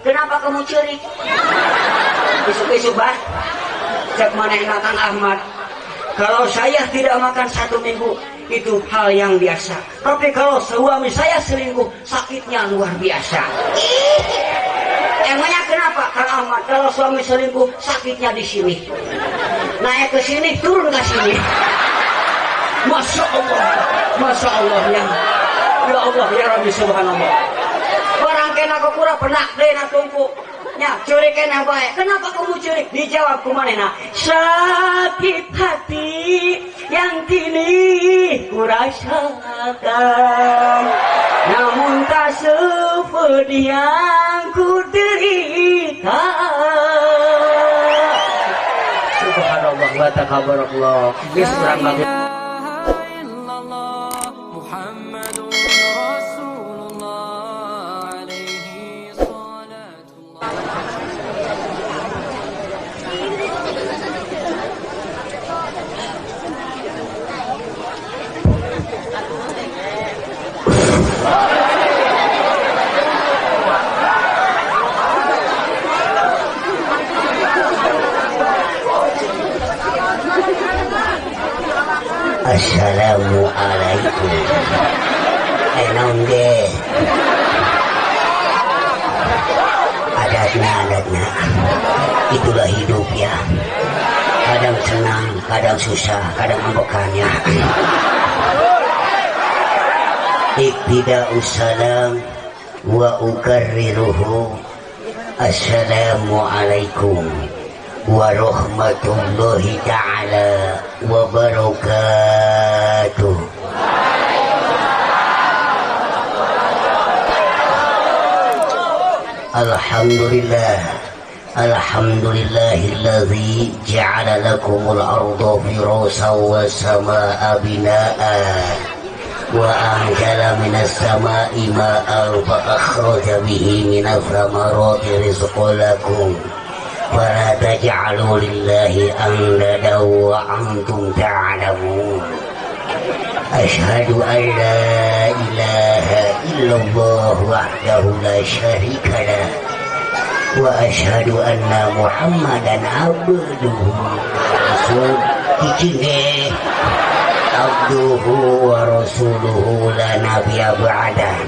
Kenapa kamu ceurik? Isuk-isuk bah. Cek manehna Kang Ahmad. Kalau saya tidak makan 1 minggu itu hal yang biasa. Tapi kalau suami saya selingkuh, sakitnya luar biasa. Ih, emangnya kenapa Kang Ahmad? Kalau suami selingkuh, sakitnya di sini. Naik ke sini, turun ke sini. Masya Allah, Masya Allah ya. Ya Allah ya Rabbi subhanallah. Barang kena kepura pernah dena tungku. Ya, curi kena baik. Kenapa kamu curi? Dijawab kumanena. Sakit hati yang kini kurasakan, namun tak sepedih yang ku derita. Subhanallah wa takabbarallah. Geus urang mah. Assalamualaikum. Naon ge? Adatnya, adatnya. Itulah hidup ya. Kadang senang, kadang susah, kadang ambekannya. Ibtida'us salam wa ukarriruhu. Assalamualaikum warahmatullahi ta'ala wabarakatuh. Alhamdulillah, alhamdulillahilladzi ja'ala lakumul arda firasyan was samaa'a binaa'a wa anzala minas samaa'i ma'an fa akhraja bihi minas thamarati rizqan lakum. Fala taj'alu lillahi andada wa antum ta'lamun. Asyhadu an la ilaha illallah wahdahu la syarika lah wa asyhadu anna Muhammadan abduhu wa rasuluhu. Abduhu wa rasuluhu la nabiyya ba'da.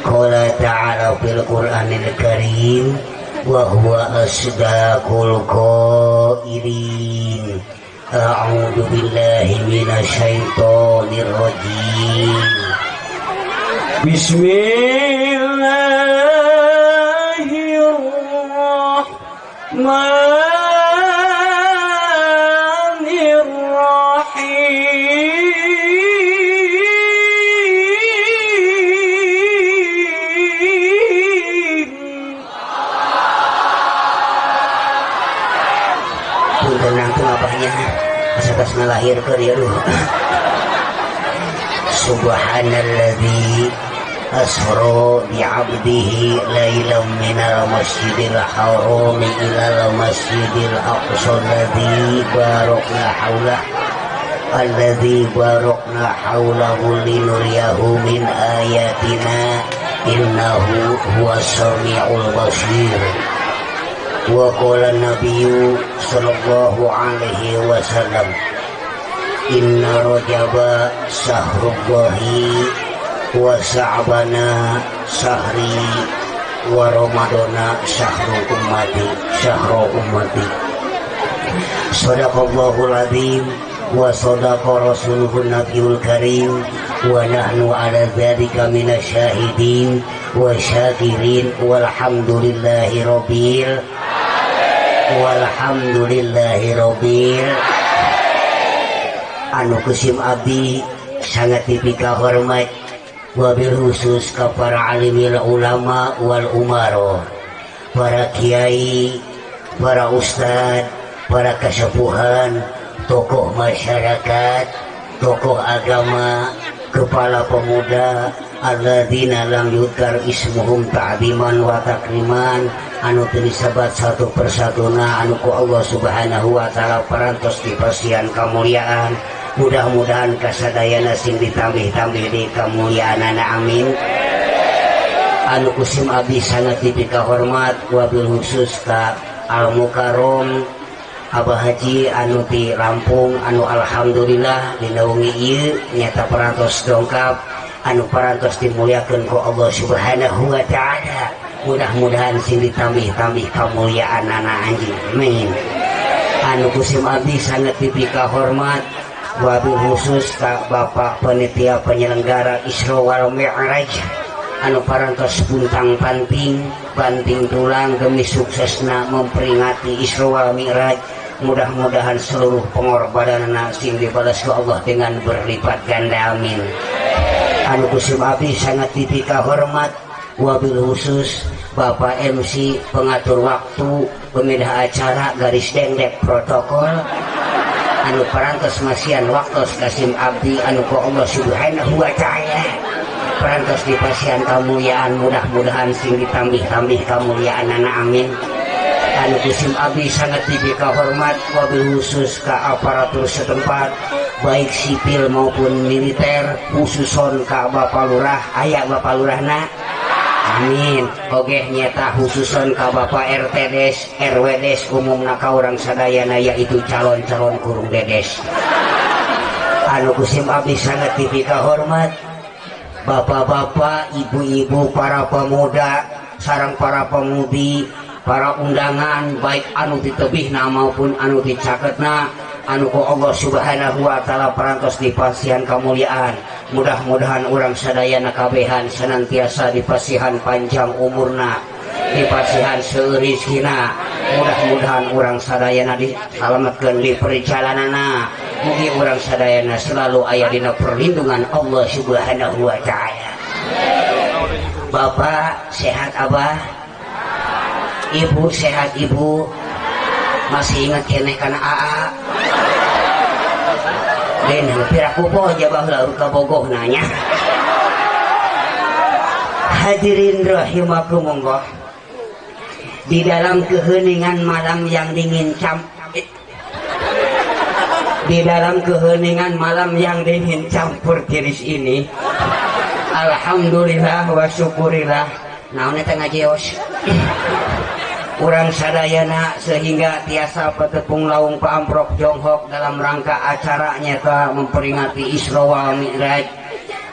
Qala ta'ala fil Qur'anil Karim wa huwa asdaqul qailin. A'udzu billahi minasyaitonir rajim. Bismillahirrahmanirrahim. Atas ngalahir ke dia duh. Subhanalladzi asra bi'abdihi lailan minal masjidil harami ilal masjidil aqsa alladzi barakna haulah alladzi barakna haulahu linuriyahu min ayatina innahu huwas samiul basir. Wa qala nabiyyu sallallahu alaihi wasallam inna rajaba sahrullahi wa sa'bana sahri wa ramadana sahru ummati sahru ummati. Sadaqallahul azim wa sadaqa rasuluhun nabiyul karim wa nahnu ala dzalika minasyahidin wa syakirin walhamdulillahi rabbil walhamdulillahi rabbil. Anu kusim abdi sangat dipika hormat wabil khusus ka para alimil ulama wal umaro, para kiai, para ustad, para kesepuhan, tokoh masyarakat, tokoh agama, kepala pemuda, alladzina lam yudkar ismuhum ta'ziman wa takriman, anu teu disebat satu persatuna anu ku Allah Subhanahu wa taala parantos dipasihan kamuliaan. Mudah-mudahan kasadayana sing ditambih-tambih di kamuliaanana, amin. Anu ku sim abdi sangat dipika hormat, wabil khusus ka Al Mukarrom Abah Haji anu di Lampung, anu alhamdulillah dina wengi ieu nyata parantos dongkap, anu parantos dimuliakeun ku Allah Subhanahu wa taala. Mudah-mudahan sing ditambih-tambih kamuliaanana anjing, amin. Anu ku sim abdi sangat dipika hormat, wabil khusus ka Bapak Panitia Penyelenggara Isra wal Mi'raj anu parantos puntang panting banting tulang demi suksesna memperingati Isra wal Mi'raj. Mudah-mudahan seluruh pengorbananna sing dibalas ku Allah dengan berlipat ganda, amin. Anu ku sim abdi sangat dipika hormat, wabil khusus Bapak MC pengatur waktu pemindah acara garis dendek protokol anu parantos masihan waktos ka sim abdi anu ku Allah Subhanahu wa taala parantos dipasihan kamuliaan, mudah-mudahan sing ditambih-tambih kamuliaanana, amin. Anu ku sim abdi sangat dipika hormat, wabil khusus ka aparatur setempat baik sipil maupun militer, khususon ka Bapak Lurah, aya Bapak Lurahna, amin. Oge nyeta khususon ka Bapak RT Des, RW Des, umumna ka urang sadayana yaitu calon-calon kurung dedes. Anu ku sim abdi sangat dipika hormat bapak-bapak, ibu-ibu, para pemuda sareng para pemudi, para undangan baik anu ditebihna maupun anu dicaketna anu ku Allah Subhanahu wa taala parantos dipasihan kamuliaan. Mudah-mudahan urang sadayana kabehan senantiasa dipasihan panjang umurna, dipasihan seueur rezekina. Mudah-mudahan urang sadayana disalametkeun di perjalananna. Mugi urang sadayana selalu aya dina perlindungan Allah Subhanahu wa taala. Bapak sehat abah? Ibu sehat ibu? Masih ingat keneh kana AA? Den piraku poho jabah baheula ka bogoh nanya. Hadirin rahimakumullah. Di dalam keheningan malam yang dingin di dalam keheningan malam yang dingin campur tiris ini, alhamdulillah wa syukurillah. Naon eta ngajeos? Urang sadayana sehingga tiasa petepung laung paamprok jonghok dalam rangka acara nyata memperingati Isra wal Mi'raj.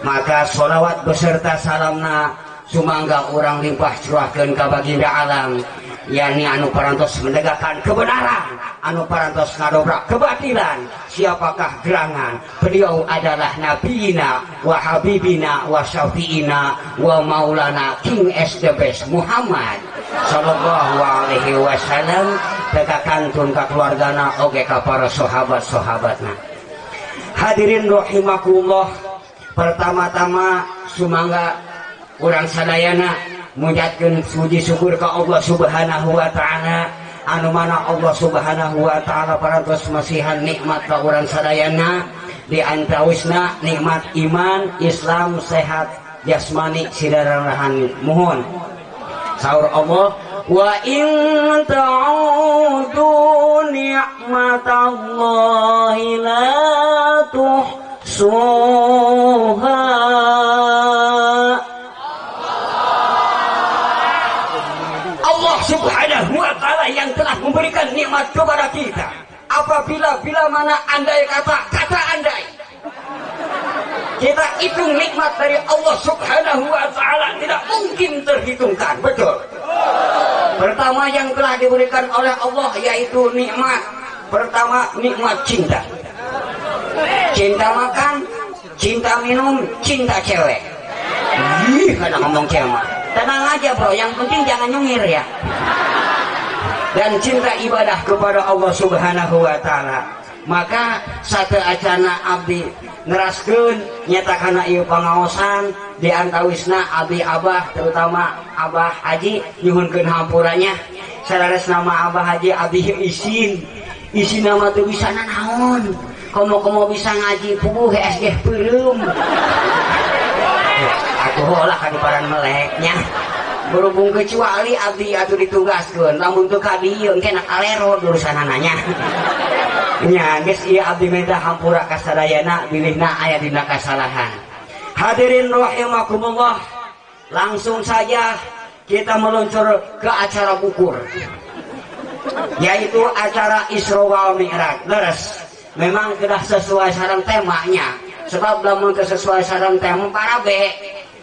Maka sholawat beserta salamna sumangga urang limpah curahkeun ka baginda alam, yakni anu parantos menegakkan kebenaran, anu parantos ngadobrak kebatilan. Siapakah gerangan? Beliau adalah nabiyina wa habibina wa syafiina wa maulana King S the best Muhammad sallallahu alaihi wasallam, teka kantun ka keluargana oge ka para sahabat-sahabatna. Hadirin rahimakumullah, pertama-tama sumangga urang sadayana munjatkeun puji syukur ka Allah Subhanahu wa taala, anu mana Allah Subhanahu wa taala parantos masihan nikmat ka urang sadayana, di antawisna nikmat iman, Islam, sehat jasmani sidaran rohani. Mohon saur Allah, wa in ta'udu ni'matallahi la tuhsuha. Allah Subhanahu wa taala yang telah memberikan nikmat kepada kita. Apabila bila mana andai kata, kata andai, kita hitung nikmat dari Allah Subhanahu wa taala tidak mungkin terhitungkan. Betul. Pertama yang telah diberikan oleh Allah yaitu nikmat. Pertama nikmat cinta. Cinta makan, cinta minum, cinta cewek. Ih, kada ngomong cewek. Tenang aja bro, yang penting jangan nyungir ya. Dan cinta ibadah kepada Allah Subhanahu wa taala. Maka satu acana abdi neraskeun nyata kana ieu pangaosan di antawisna abdi abah, terutama abah haji nyuhunkeun hampuranya. Salares nama abah haji abdi isin. Isin nama teu bisa nanaon. Komo-komo bisa ngaji puguh SG peureum. Atuh lah kadiparan meleknya. Berhubung kecuali abdi atuh ditugaskeun, lamun teu ka dieu engke nak alero urusanana. Nya geus ieu abdi minta hampura ka sadayana bilihna aya dina kasalahan. Hadirin rahimakumullah, Langsung saja kita meluncur ke acara bukur, yaitu acara Isra wal Mi'raj. Leres, memang sudah sesuai sareng temanya. Sebab lamun teu sesuai sareng tema parabe.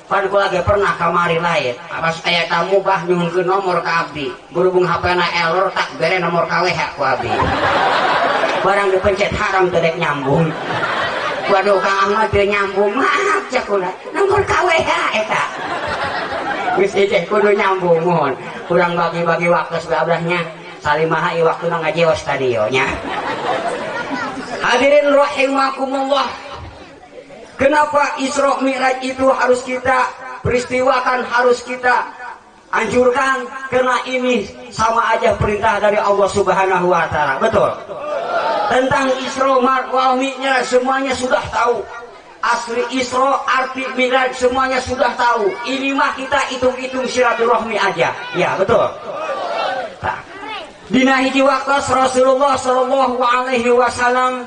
Pan kula ge pernah kamari lain. Pas aya tamu bah nyuhunkeun nomor ka abdi. Berhubung HP-na error tak bere nomor KWH ku abdi. Barang dipencet haram teu dek nyambung. Waduh Kang Ahmad teu nyambung, maaf cek kula. Nomor KWH eta. Geus eceh kudu nyambung mohon. Kurang bagi-bagi waktu sebelah-belahnya. Salimaha ieu waktuna ngajeos tadi yo nya. Hadirin rahimakumullah. Kenapa Isra Mi'raj itu harus kita peristiwakan, harus kita anjurkan? Karena ini sama aja perintah dari Allah Subhanahu wa Ta'ala. Betul. Tentang Isra wal Mi'raj semuanya sudah tahu. Asri Isra, arti Mi'raj semuanya sudah tahu. Ini mah kita hitung-hitung silaturahmi aja. Ya, betul. Nah, dina hiji waktu Rasulullah sallallahu alaihi wasallam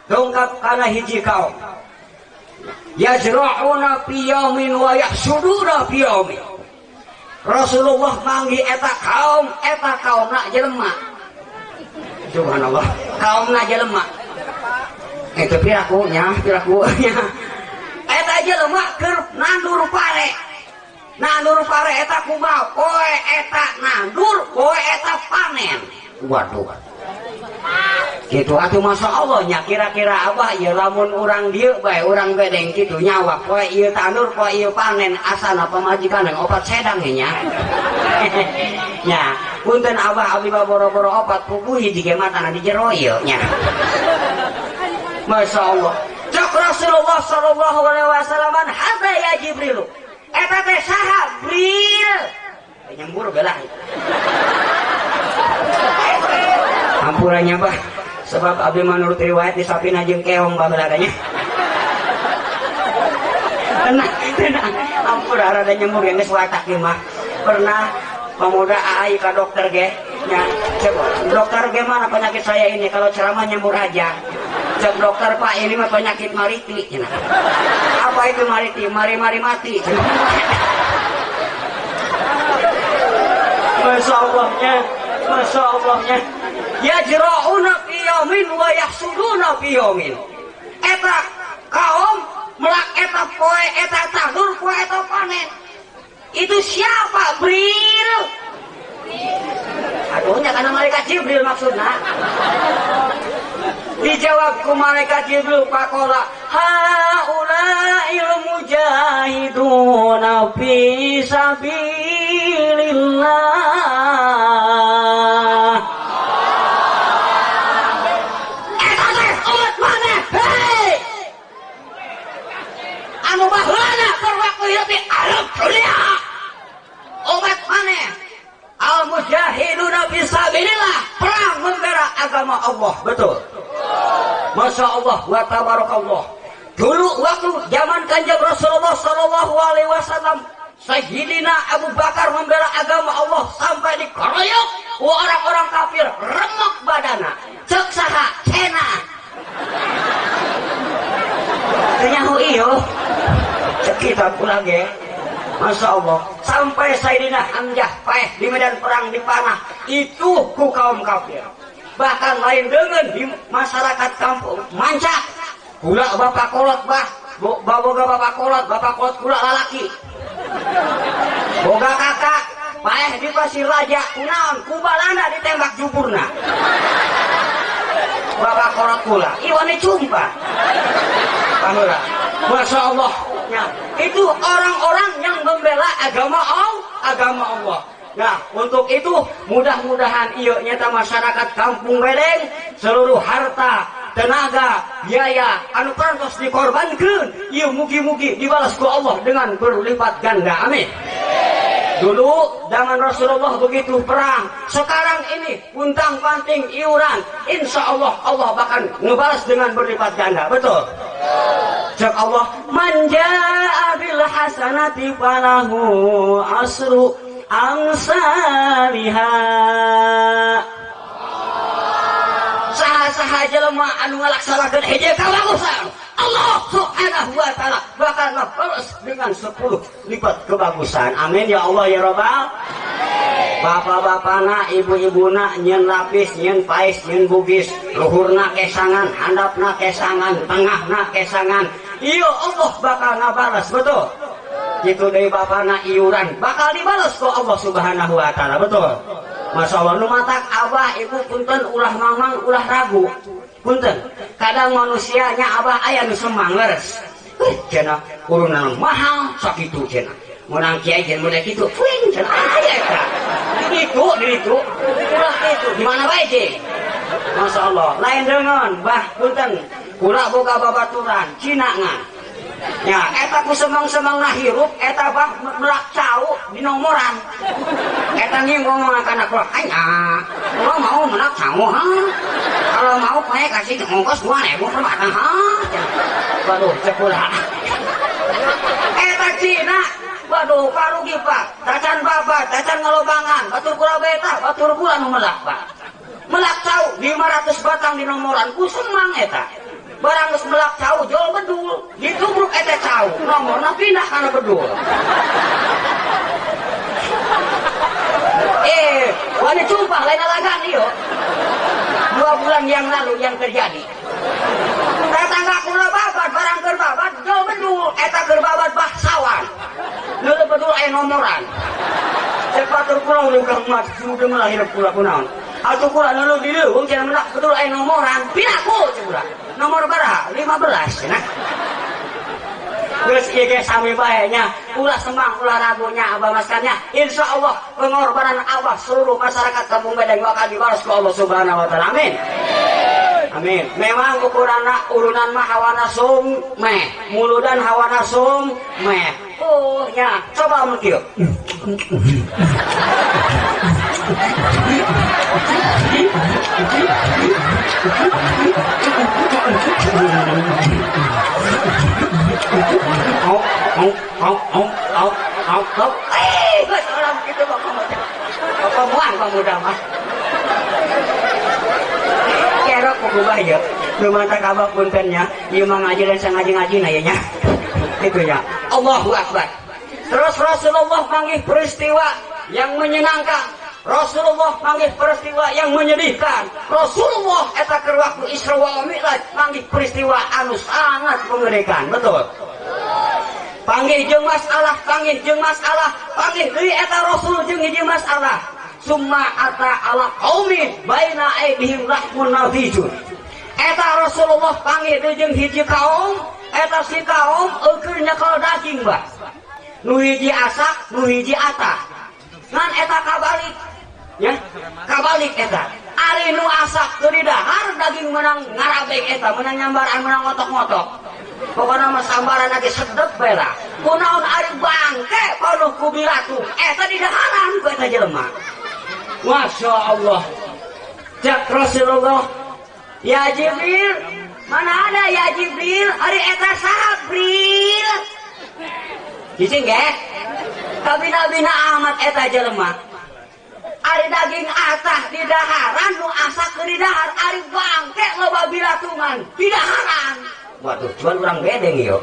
dongkap kana hiji kaum. Yajra'una fi yaumin wa yahsuduna fi yaumin. Rasulullah manggih eta kaum, eta kaumna jelema. Subhanallah, kaumna jelema. Itu piraku nya, piraku nya. Eta jelema keur nandur pare. Nandur pare eta kumaha? Poe eta nandur, poe eta panen. Waduh. Gitu atuh Masya Allah nya, kira-kira abah ieu lamun urang dieu bae urang bedeng kitu nyawa poe ieu tandur poe ieu panen asana pamajikan yang opat sedang nya. Nya punten abah abdi mah boro-boro opat puguh hiji ge matana di jero ieu nya. Masya Allah. Cok Rasulullah sallallahu alaihi wasallam hadza ya Jibril. Eta teh saha Jibril? Nyembur belah. Ampurannya bah, sebab abdi menurut riwayat di sapina jeung keong babeladanya. Tenang, tenang. Ampura rada nyembur yang geus watak ieu mah. Pernah pemuda ai ka dokter ge. Nya, cek dokter gimana penyakit saya ini kalau ceramah nyembur aja. Cek dokter Pak ini mah penyakit mariti cenah. Apa itu mariti? Mari-mari mati. Masya Allahnya, Masya Allahnya. Yajra'una fi yaumin wa yahsuduna fi yaumin. Eta kaum melak eta poe eta tandur poe eta panen. Itu siapa? Bril. Aduhnya karena malaikat Jibril maksudna. Dijawab ku malaikat Jibril pakola haulail mujahiduna fi sabilillah. Eta teh umat maneh? Hei! Anu baheulana keur waktu hidup di alam dunia. Umat maneh? Al mujahiduna fi sabilillah, perang membela agama Allah. Betul. Masya Allah wa tabarakallah. Dulu waktu zaman Kanjeng Rasulullah sallallahu alaihi wasallam, Sayyidina Abu Bakar membela agama Allah sampai dikeroyok orang-orang kafir, remuk badana. Cek saha cena. Teu iyo. Cek kitab ulah ge. Masya Allah, sampai Sayyidina Hamzah paeh di medan perang dipanah itu ku kaum kafir. Bahkan lain dengan di masyarakat kampung mancak kula bapak kolot bah, baboga bapak kolot kula lalaki. Boga kakak paeh di Pasir Raja kunaon ku Balanda ditembak juburna. Bapak kolot kula iwane cumpa. Paheula. Masya Allah. Ya, itu orang-orang yang membela agama Allah, agama Allah. Nah, untuk itu mudah-mudahan ieu nyata masyarakat Kampung Bedeng seluruh harta, tenaga, biaya anu parantos dikorbankeun, ieu mugi-mugi dibalas ku Allah dengan berlipat ganda. Amin. Dulu zaman Rasulullah begitu perang, sekarang ini puntang-panting iuran, insya Allah Allah bahkan ngebalas dengan berlipat ganda. Betul. Cek Allah, man jaa bil hasanati falahu asru amsalha. Saha-saha jelema anu ngalaksanakeun hiji kabagusan, Allah Subhanahu wa taala bakal ngebalas dengan 10 lipat kebagusan. Amin ya Allah ya Rabbal. Bapak-bapana, ibu-ibuna nyeun lapis, nyeun pais, nyeun bugis, luhurna kesangan, handapna kesangan, tengahna kesangan. Iya Allah bakal ngabalas, betul. Gitu deui bapana iuran bakal dibalas ku Allah Subhanahu wa taala, betul. Masya Allah, nu matak abah ibu punten ulah mamang ulah ragu. Punten, kadang manusianya abah aya nu semang leres. Cenah urunan mahal sakitu cenah. Menang kiai jeung model kitu, fuing cenah aya eta. Itu di itu, ulah kitu, di mana bae cing? Masya Allah, lain deungeun bah punten, kula boga babaturan Cina ngan. Ya, eta ku semang-semangna hirup, eta bah melak cau di nomoran. Eta nih ngomong kana kula, aing ah, kula mau melak cau ha. Kalau mau saya kasih ongkos 2.000 per batang ha. Waduh, cek kula. Eta Cina, waduh, parugi Pak. Tacan babat, tacan ngalobangan, batur kula beta, batur kula nu melak Pak. Melak cau 500 batang di nomoran ku semang eta. Barang geus melak cau jol bedul, ditubruk eta cau, nomorna pindah kana bedul. Wani sumpah lain alagan ieu. 2 bulan yang lalu yang terjadi. Tetangga kula babat barang keur babat jol bedul, eta keur babat bah sawan. Leuleuh bedul aya nomoran. Cek batur kula udah gemat, sudah melahir kula kunaon. Atuh kula leuleuh di leuweung cenah melak bedul aya nomoran, piraku cek kula. Nomor baraha? 15 cenah. Geus ieu ge sami bae nya, ulah semang ulah ragunya abah maskannya. Insyaallah pengorbanan abah seluruh masyarakat Kampung Bedeng bakal dibalas ku Allah Subhanahu wa taala. Amin. Amin. Memang ukuranna urunan mah hawa nafsu meh, muludan hawa nafsu meh. Oh nya, coba mun kieu. Au au au au au au au. Geus orang kitu bapak muda. Bapak muang pemuda mah. Kerok kuku bahaya. Nu mantap abah puntennya, ieu mah ngaji dan sangaji-ngajina ye nya. Itu ya. Allahu Akbar. Terus Rasulullah manggih peristiwa yang menyenangkan. Rasulullah manggih peristiwa yang menyedihkan. Rasulullah eta keur waktu Isra wal Mi'raj manggih peristiwa anu sangat mengerikan. Betul. Panggih jeung masalah, panggih jeung masalah, panggih deui eta Rasul jeung hiji masalah. Summa ata ala qaumi baina aidihim lahmun nadijun. Eta Rasulullah panggih deui jeung hiji kaum, eta si kaum eukeun nyekel daging bah. Nu hiji asak, nu hiji atah. Ngan eta kabalik. Ya, kabalik eta. Ari nu asak teu didahar daging menang ngarabek eta, menang nyambaran, menang ngotok-ngotok. Pokona mah sambaran lagi sedep bae lah. Kunaon ari bangke panuh ku bilatu, eta didaharan ku eta jelema. Masya Allah. Cek Rasulullah, ya Jibril, mana ada ya Jibril, ari eta saha Bril? Cicing ge? Kabina-bina amat eta jelema. Ari daging atah di daharan nu asak keur didahar, ari bangke loba bilatungan di daharan. Waduh, cuman urang bedeng ieu.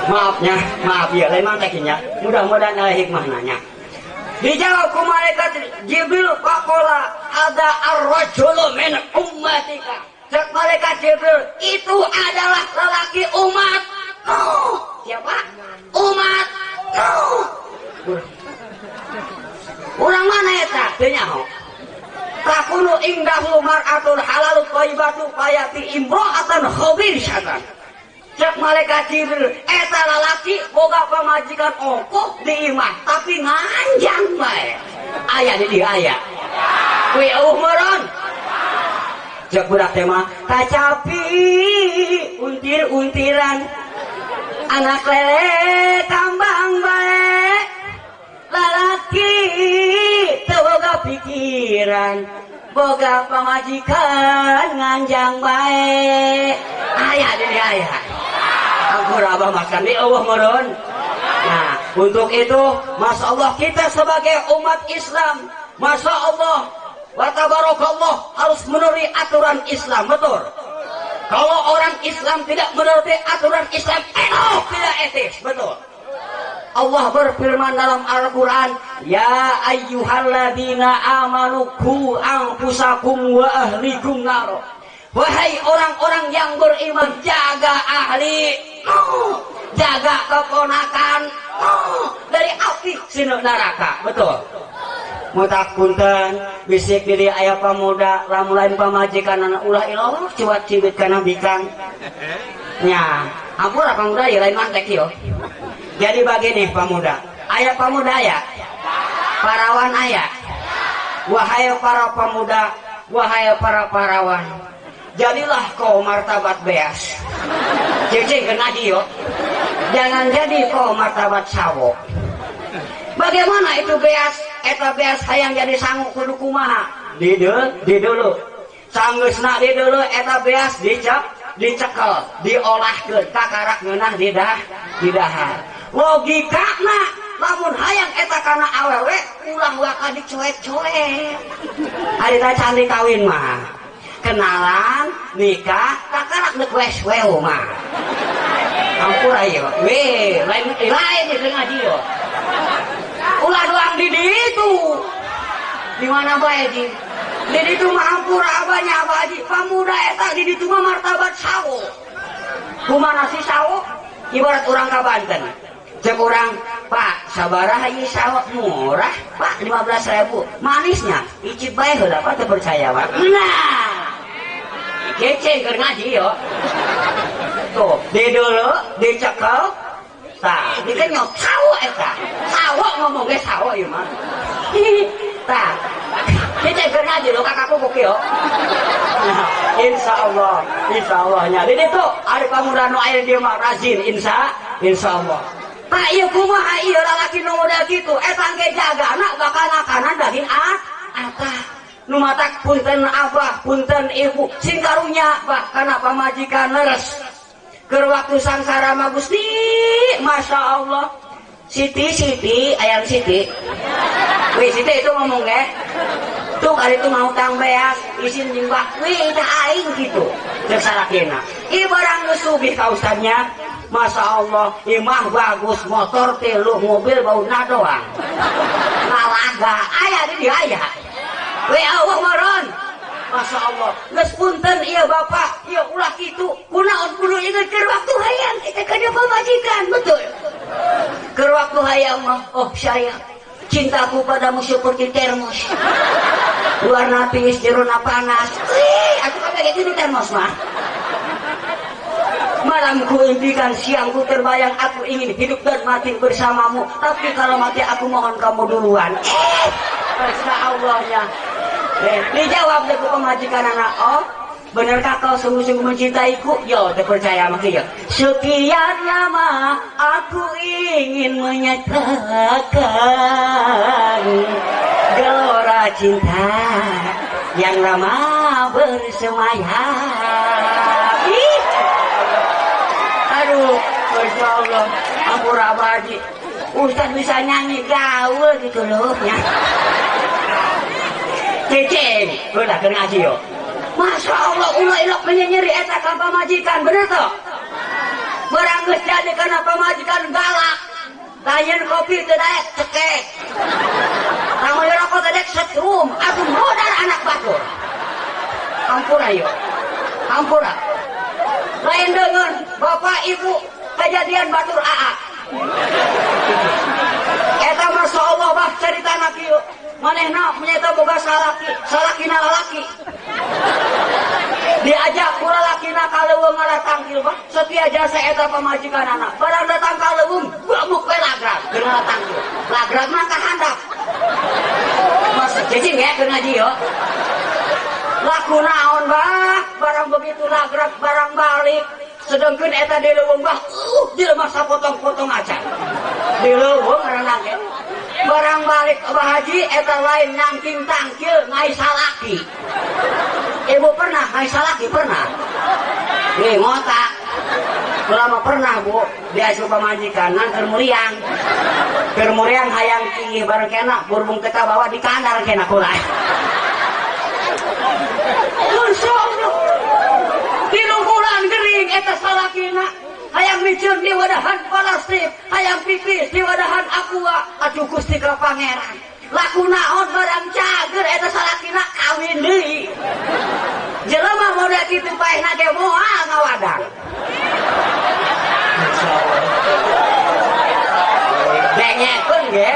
Maafnya, maaf ya, lain mah nya. Mudah-mudahan ada hikmahna nya. Dijawab ku malaikat Jibril, faqala ada ar-rajulu min ummatika. Cek malaikat Jibril, itu adalah lelaki umatku. Siapa? Umatku. Urang mana eta? Teu nyaho. Takunu indahu mar'atun halalu thayyibatu fayati imra'atan khabisatan. Cek malaikat Jibril, eta lalaki boga pamajikan ongkoh di imah tapi nganjang bae. Aya di dieu aya. Kuwi eueuh meureun. Cek budak teh mah kacapi untir-untiran anak lele kambang bae. Lalaki teu boga pikiran boga pamajikan nganjang bae. Aya di dieu aya. Ampura abah makan di Allah meureun. Nah, untuk itu Masya Allah kita sebagai umat Islam, Masya Allah Wa tabarakallah harus menuruti aturan Islam, betul. Kalau orang Islam tidak menuruti aturan Islam, enak tidak etis, betul. Allah berfirman dalam Al-Quran, ya ayyuhalladzina amanu qu anfusakum wa ahlikum nar. Wahai orang-orang yang beriman, jaga ahli, jaga keponakan dari api sinu neraka, betul. Mutak punten bisik diri aya pamuda lamun lain pamajikan anak ulah iloh cuat cibit kana bikang nya ampura pamuda ya lain mantek yo. Jadi begini pamuda, aya pamuda ya, parawan aya. Wahai para pemuda, wahai para parawan, jadilah kau martabat beas. Cicing kena yo. Jangan jadi kau martabat sawo. Bagaimana itu beas? Eta beas hayang jadi sangu kudu kumaha? Di dulu. Sanggeusna di dulu eta beas dicek, dicekel, diolahkeun, kakarak ngeunah didahar. Logikana lamun hayang eta kana awewe ulah waka dicoet-coet. Ari teh can kawin mah. Kenalan, nikah, kakarak deuk wes wew mah. Ampura ieu. We, lain lain jeung ngaji yo. Ulah doang di ditu. Di mana bae ji? Di ditu mah ampura abahnya abah haji. Pamuda eta di ditu mah martabat sawo. Kumaha sih sawo? Ibarat urang ka Banten. Cek urang, Pak, sabaraha ieu sawo murah, Pak, 15.000. Manisnya, icip bae heula Pak teu percaya, Pak. Nah. Kece keur ngaji yo. Tuh, di dulu dicekel, tah, dikenyot sawo eta. Sawo ngomong ge sawo ieu mah. Tah. Kece keur ngaji lo kakakku kok yo. Nah, insyaallah, insyaallah nya. Di ditu ari pamuda nu aya di mah rajin insyaallah. Tah ieu kumaha ieu lalaki nu model kitu eta ge jagana bakal makanan daging atah. Nu matak punten abah, punten ibu, sing karunya bah kana pamajikan leres. Keur waktu sangsara mah Gusti, Masya Allah. Siti, Siti, ayam Siti. Wih, Siti itu ngomong ge. Tuh kali itu mau tang beas, isin jeung bah, wih tah aing kitu. Ceuk salakina. Ieu barang geus sugih ka ustadnya. Masya Allah, imah bagus, motor tilu, mobil bauna doang. Ngalaga, aya di dieu aya. Weh Allah maron. Masya Allah, geus punten ieu bapak, ieu ulah kitu. Kunaon kudu inget keur waktu hayang kita kana pamajikan, betul. Keur waktu hayang mah, oh sayang, cintaku padamu seperti termos. Warna tiis jerona panas. Wih, aku kan kayak gini termos mah. Malam ku impikan, siang ku terbayang, aku ingin hidup dan mati bersamamu. Tapi kalau mati aku mohon kamu duluan. Masya Allahnya. Dijawab deh ku pemajikan anak, oh benarkah kau sungguh-sungguh mencintaiku? Yo, terpercaya sama yo. Sekian lama aku ingin menyatakan gelora cinta yang lama bersemayam. Ih. Aduh, Masya Allah, ampura Abah Haji. Ustaz bisa nyanyi gaul gitu loh ya. Ceceng, ulah kena ngaji yo. Masya Allah, ulah ilok menyenyeri eta ka pamajikan, bener toh? Barang geus jadi kana pamajikan galak. Lain kopi teu daek cekek. Lamun rokok teu daek setrum, aku modal anak batur. Ampura yo. Ampura. Lain dengan bapak ibu kejadian batur AA. Eta Masya Allah bah caritana kieu. Manehna menyata boga salaki, salakina lalaki. Diajak ku lalakina ka leuweung ngalatangkil bah, setia jasa eta pamajikanana. Barang datang ka leuweung, bamuk we lagrak keur ngalatangkil. Lagrak mah ka handap. Mas cicing ya keur ngaji yo. Laku naon bah, barang begitu lagrak barang balik. Sedangkan eta di leuweung bah, jelema sapotong-potong aja. Di leuweung ngaranna ge. Barang balik Abah Haji eta lain nyangking tangkil ngai salaki. Ibu pernah ngai salaki pernah? Nih ngotak. Lama pernah bu, dia suka pamajikan ngan keur muriang. Keur muriang hayang tinggi bareng kena burbung kita bawa di kandang kena kula. Masya Allah, 3 bulan gering eta salakina. Hayang miceun di wadahan plastik, hayang pipis di wadahan Aqua. Aduh, Gusti ka Pangeran, laku naon? Barang cager eta salakina kawin deui. Jelema model kitu paehna ge moal ngawadang. Masya Allah, dengekeun ge.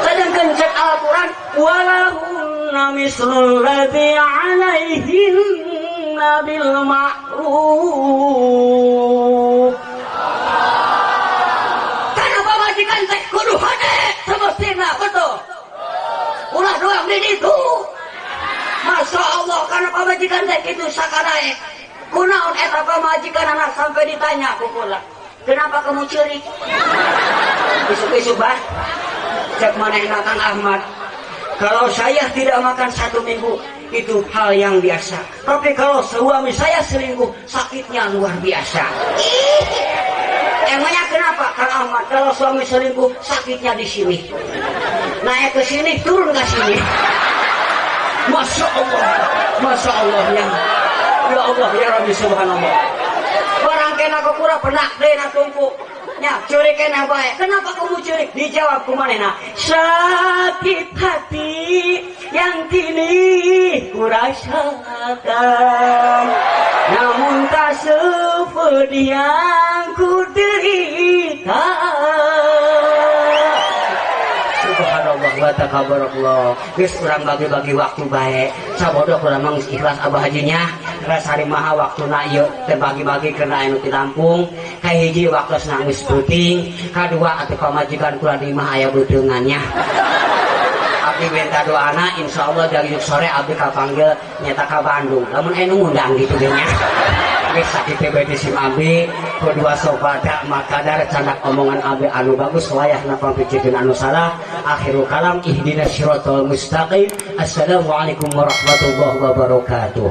Sedangkan cek Al-Quran, walahunna mislul ladzi alaihinna bil ma'ruf. Karena pamajikan teh kudu hade semestina, betul? Ulah doang di ditu. Masya Allah, karena pamajikan teh kitu sakarae. Kunaon eta pamajikan anak sampai ditanya ku kula, "Kenapa kamu ceurik isuk-isuk?" Bah, cek manehna, "Kang Ahmad, kalau saya tidak makan satu minggu itu hal yang biasa, tapi kalau suami saya selingkuh, sakitnya luar biasa." Ih, emangnya kenapa, Kang Ahmad? "Kalau suami selingkuh, sakitnya di sini, naik ke sini, turun ke sini." Masya Allah, Masya Allah, ya ya Allah, ya Rabbi, subhanallah. Barang kena kukura penak deh na tungku nya ceurik kena bae. "Kenapa kamu ceurik?" Dijawab ku manehna, "Sakit hati yang kini kurasakan, namun tak sepedih yang ku derita." Subhanallah wa takabarakallah. Geus, urang bagi-bagi waktu bae. Sabodo kurang mah geus ikhlas abah hajinya. Rasari maha waktuna ieu teh bagi-bagi kana anu ti Lampung. Kahiji, waktosna geus peuting, kadua atuh pamajikan kula di imah aya beuteungannya. Abdi minta doana, insyaallah dari sore abdi kapanggil nyata ka Bandung. Lamun aya nu ngundang gitu ge nya. Geus sakitu bae di sim abdi, kedua sobada makadar candak omongan abdi anu bagus wayahna pangpicikeun anu salah. Akhirul kalam, ihdinas siratal mustaqim. Assalamualaikum warahmatullahi wabarakatuh.